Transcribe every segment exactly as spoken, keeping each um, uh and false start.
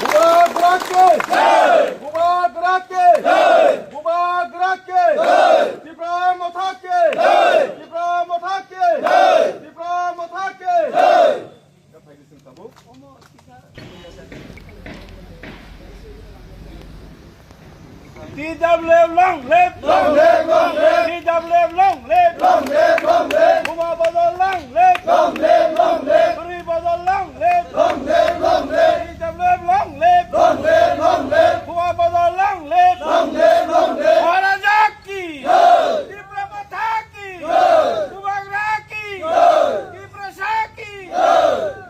Bubagra ki jai! Bubagra ki jai! Bubagra ki jai! Tipra Motha ki jai! Tipra Motha ki jai! Tipra Motha ki jai! T W F long live! Long live, long live! T W F long live! Long live, long live! Buma Badal long live! Long live, long live! Bwrwi Badal long live! Long live, long live! T W F long live! Long live, long live! Buma Badal long live! Long live, long live! Maharaja ki jai! Tipra Motha ki jai! Bubagra ki jai! Tiprasa ki jai!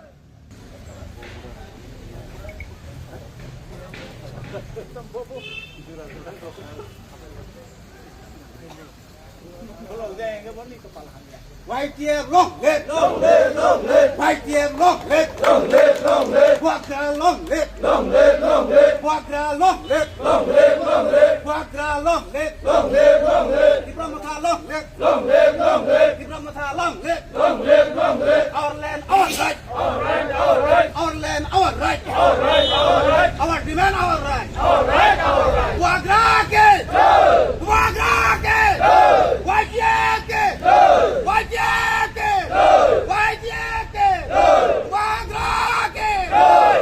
Y T F long live! Long live, long live! Y T F long live! Long live, long live! Bubagra long live! Long live, long live! Bubagra long live! Long live, long live! Bubagra long live! Long live, long live! Tipra Motha long live! Long live, long live! Tipra Motha long live! Long live, long live! Our land, our right! Our land, our right! Our land, our right! Our land, our right! Our demand, our right! Our right, our right! Bubagra ki jai! Bubagra ki jai! Y T F ki jai! Y T F ki jai! Y T F ki jai! Bubagra ki jai!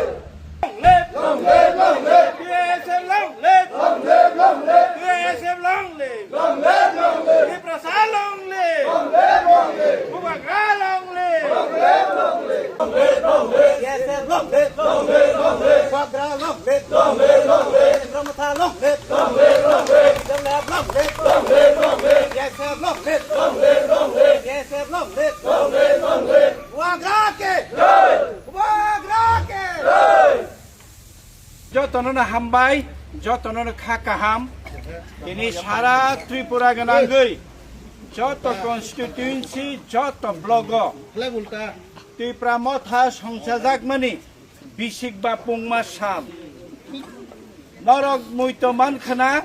Long live! Long live, long live! T S F long live! Long live, long live! T S F long live! Long live, long live! Tiprasa long live! Long live, long live! Bubagra long live! Long live, long live! Long live, long live! T S F long live! Long live, long live! Bubagra long live! Long live, long live! Tipra Motha long live! Long live, long live! T W F long live! Long live, long live! T S F long live! Long live, long live! T S F long live! Long live, long live! Bubagra ki jai! Bubagra ki jai! Jotono no hambai, jotono no kha kaham. Tini sara Tripura gwnangwi joto constituency, joto block o Tipra Motha songchajakmani bisik ba pungma sal. Norok muito mankhana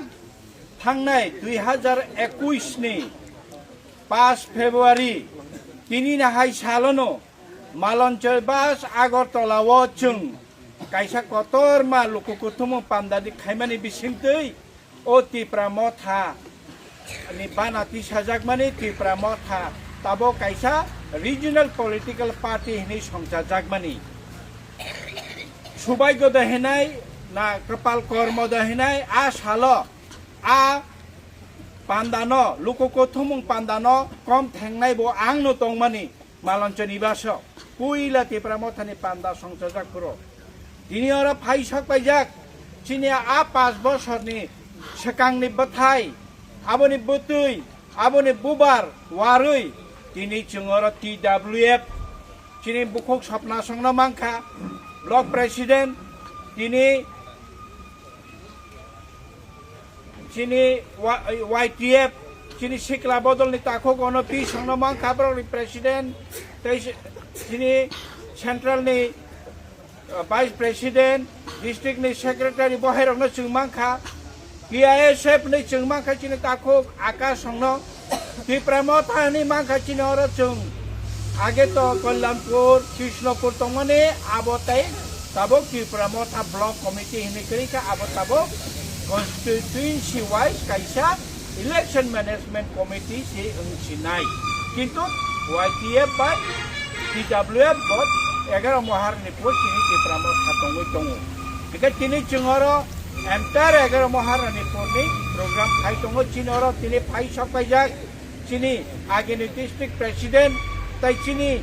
thangnai dui hazar ekush ni pash February tini ni hai salono Malonchoi bus Agartala o chwng kaisa kotorma luku kuthumung panda di khaimani bisingtwi o Tipra Motha ni bana tisajakmani Tipra Motha tabok kaisa regional political party hinwi songchajakmani. Subaigo da hinai na kwpal kormo da hinai a salo a pandano, luku kuthumung pandano kom thengnai bo ang no tongmani. Malonchoni baso puila Tipra Mothani panda songchajak phuru. Tini oro phai sok paijak chini a pash bosorni swkangni bwthai, aboni bwtwi, aboni bubar warwi tini chwng oro T W F chini bukhuk Sopna Songno mankha, block president, tini chini wa-, Y T F, chini sikla bodolni takhuk ono P songno mankha borokni president, tei si-, chini centralni, uh, vice president, districtni secretary bohairokno chwng mankha, T I S F ni chwng mankha chini takhuk Akash songno, Tipra Motha hinwi mankha chini oro chwng. Age to Kalyanpur, Krishnapur tongmani abo tei tabok Tipra Motha Block Committee hinwi kwrwi kha, abo tabok constituency wise kaisa election management committee se wng sinai. Kintu Y T F bai T W F bo egaro moharni pho chini Tipra Motha tongwi tongo. Hingkhe tini chwng oro entire egaro moharni phone ni program khai tongo, chini oro tini phai sok paijak. Chini agini district president tei chini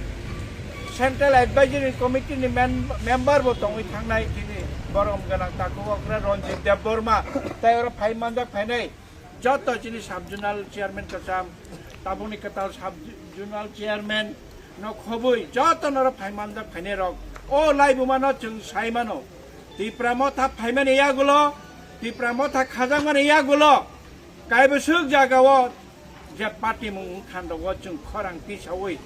central advisory committee ni men-, member bo tongwi thangnai chini borom gwnang takhuk okra Ranjit Debbarma tei oro phai manjak phainai joto chini sub zonal chairman kwcham tabukni kwtal sub zonal chairman no khobwi joto noro phai manjak phainai rok o laibuma no chwng sai mano. Tipra Motha phaimani yagulo, Tipra Motha khajakmani yagulo, kaibwswk jagao je party mung wngkhan rogo chwng khorang tisawi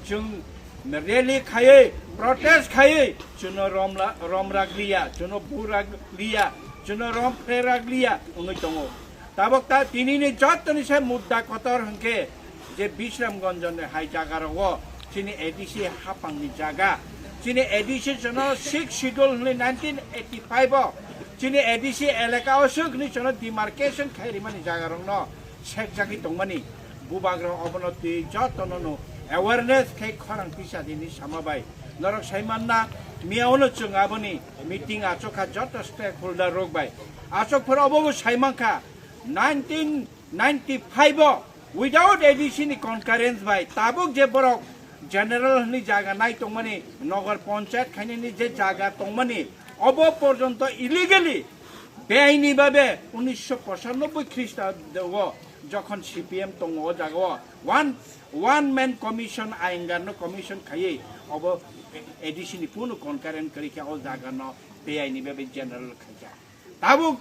chwng rally khaiwi, protest khaiwi, chwngno romla-, romrak liya, chwngno burak liya, chwngno rompherak liya wngwi tongo. Tabok ta tinini jottoni se mudda kotor hwnkhe je Bisramganjni hai jagarogo Chini A D C hapangni jaga. Chini A D C jono sixth schedule hwnwi nineteen eighty-five o chini A D C elaka o swk hwnwi jono demarcation khai rimani jaga rokno sekjagwi tongmani. Bubagra obono twi jotono no awareness khai khorang tisa dini sama bai. Norok sai manna, miyaono chwng aboni meeting achokha joto stakeholder rok bai. Achok phoro obo bo sai mankha, nineteen ninety-five o without A D C ni concurrence bai tabuk je borok general hwnwi jaga nai tongmani, nogar panchayat khainani je jaga tongmani, obo porjonto illegally beaini babe unisho pochanoboi Khristado o jokhon C P M tongo o jaga o one, one man commission, Ayengar no commission khaiwi obo A D C ni kunu concurrent kwrwi khe o jaga no beaini babe general khaijak. Tabuk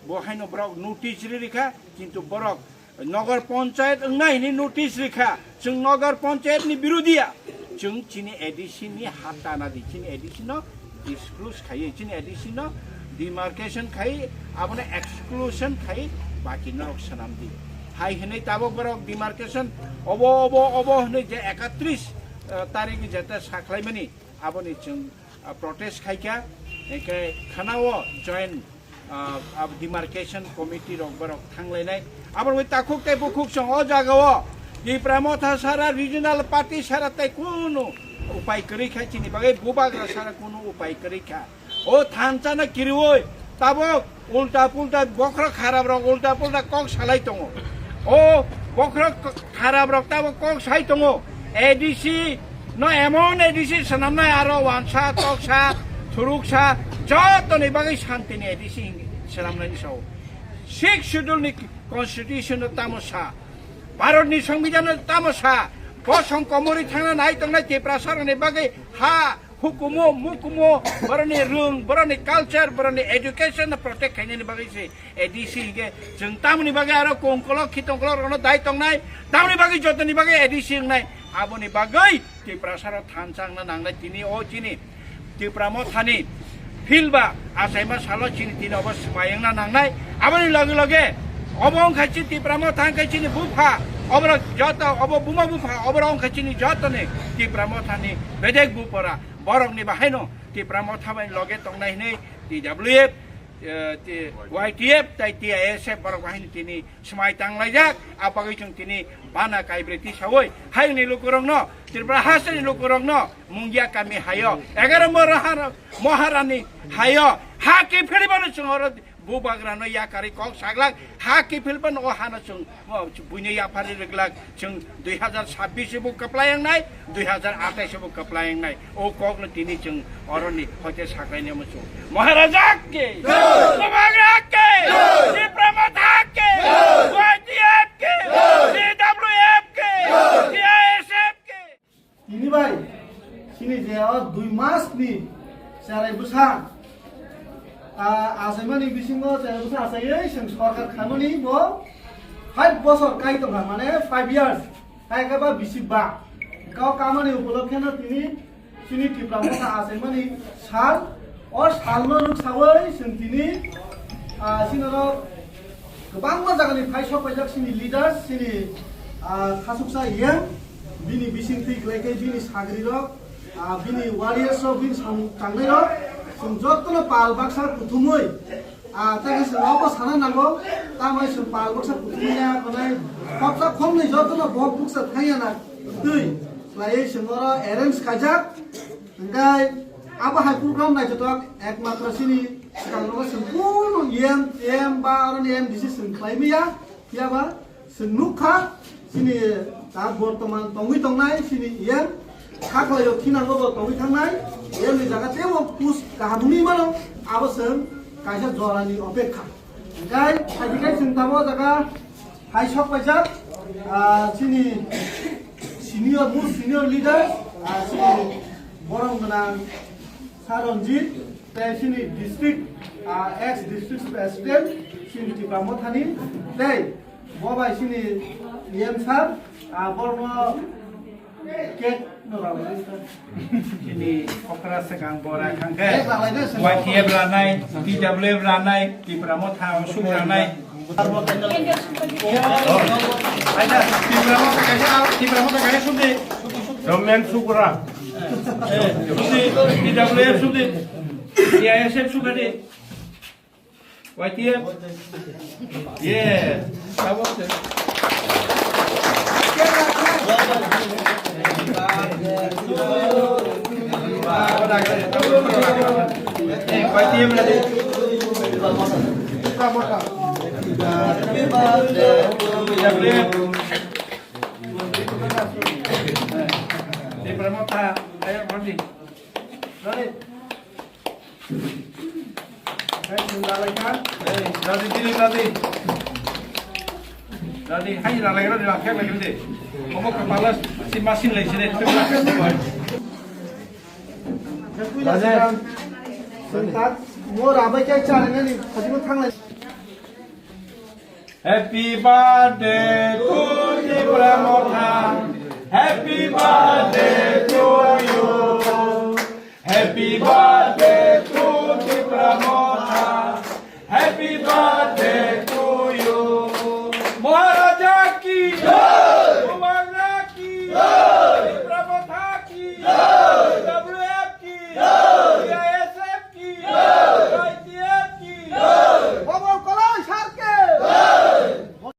bo haino borok notice ri rikha, kintu borok nogar panchayat wngnai hwnwi notice rikha. Chwng nogar panchayat ni birodhiya. Chwng chini A D C ni ha tana di, chini A D C no disclose khai, chini A D C no demarcation khai, abono exclusion khai, baki norok swnam di. Hai hwnwi tabuk borok demarcation obo, obo, obo hwnwi je ekatris, eh, tarik ni jeta sakhlaimani, aboni chwng, ah, protest khaikha, hwnkhe khana o joint, ah, ah, demarcation committee rok borok thanglainai. Aboni takhuk tei bukhuk chwng o jaga o Tipra Motha sara regional party sara tei kunu upai kwrwi kha, chini bagwi bubagra sara kunu upai kwrwi kha. O thansa no kiriwi tabuk ulta pulta bokhorok kharap rok ulta pulta kok salai tongo. O bokhorok kharap rok tabuk kok sai tongo. A D C no emon A D C swnamnai aro wansa, toksa, thuruksa, jotoni bagwi santini A D C swnamnani sao. Sixth schedule ni constitution no tamo sa, Bharat ni Songbidan no tamo sa, bosong komori thangna nai tongnai Tiprasa rokni bagwi ha hukumu, mukumu, boroni rung, boroni culture, boroni education no protect khainani bagwi se A D C hingke chwng tamoni bagwi aro kongkolok khitongkolok rokno dai tongnai, tamoni bagwi jotoni bagwi A D C wngnai, aboni bagwi Tiprasa rok thansa wngna nangnai tini o chini Tipra Mothani field ba achaima salo chini tini obo swmai wngna nangnai, aboni loge loge obo wngkha chini Tipra Motha wngkha chini bupha, oborok joto obo buma bupha, oborok wngkha chini jotoni Tipra Mothani bedek bupora. Borokni bahaino Tipra Motha bai loge tongnai hwnwi T W F, eh, T-, Y T F tai T I S F borok bahaino tini swmai tanglaijak. A bagwi chwng tini bana kaibrwi tisaui hayungni lukurokno, Tripura hasteni lukurokno, Mungia kami hayo, egaroh Mohara-, Moharani hayo, ha kiphilbano chwng oro bubagrano yakarwi kok saglak, ha kiphilbano o hano chwng, o, buino yapharwi rwglak, chwng dui hazar sabbish bo kwplai wngnai, dui hazar atais bo kwplai wngnai. O kokno tini chwng oroni hoite saklaini omo chwng. Maharaja ki! Jai! Bubagra ki! Jai! Tipra Motha ki! Jai! Y T F ki! Jai! T W F ki! Jai! T I S F ki! Tini bai, chini je o dui mas ni cherai bwsa, a, achaimani bisingo cherai bwsa achaiwi chwng sorkar khaimani bo five bosor kai tongkha, mane five years, kai khe ba bisi ba. Kau kamani upolokhe no tini chini Tipra Motha achaimani sal, o salno rwksawi chwng tini, ah, chini oro kwbangma jagani phai sok paijak chini leaders, chini, ah, khasuksa yeng, bini bising twi kwlai khe bini sagrirok, ah, bini warriors rok, bini samung tangnairok, chwng jotono pal baksa kuthumwi, ah, tei khe chwng obo sana nango, tamni chwng pal baksa kuthumwi ya khwnai, khopsa khopnwi jotono bok bukcha thangya na twi khlaiwi chwng oro arrange khaijak. Hingkai abo hai program naithothok ekmatro chini swkang rogo chwng kunu M, M ba aroni M D C chwng khlai maya, phiya ba chwng nukha chini ta bortoman tongwi tongnai chini M, sakhlaio khinango bo tongwi thangnai, M ni jaga teibo post kaham wngwi mano, abo chwng kaisa jorani opekha. Hingkai phaidikai chwng tamo jaga hai sok paijak, ah, chini senior, most senior leader, ah, chini borom gwnang Sir Ranjit, tei chini district, ah, ex district president, chini Tipra Mothani, tei bo bai chini M sir, ah, borokno cake no rwlai sir. Chini okra swkang bora khangkhe Y T F ranai, T W F ranai, Tipra Motha suk ranai. Aida, Tipra Motha kaisa, Tipra Motha kaisa suk di. Government Sukra. Sudi, T W F Sudi. T I S F Sukadi. Y T F. Yeah. Y T F ready. Tipra Motha, ayo, Bandi. Dadi, dadi, dadi. Dadi, hai, lalai, lalai, lalai, lalai, lalai. Omo kepala si masin lai sini. Mo rabai kya char ngani, khajima thanglai. Happy birthday to Tipra Motha. Happy birthday to you. Happy birthday.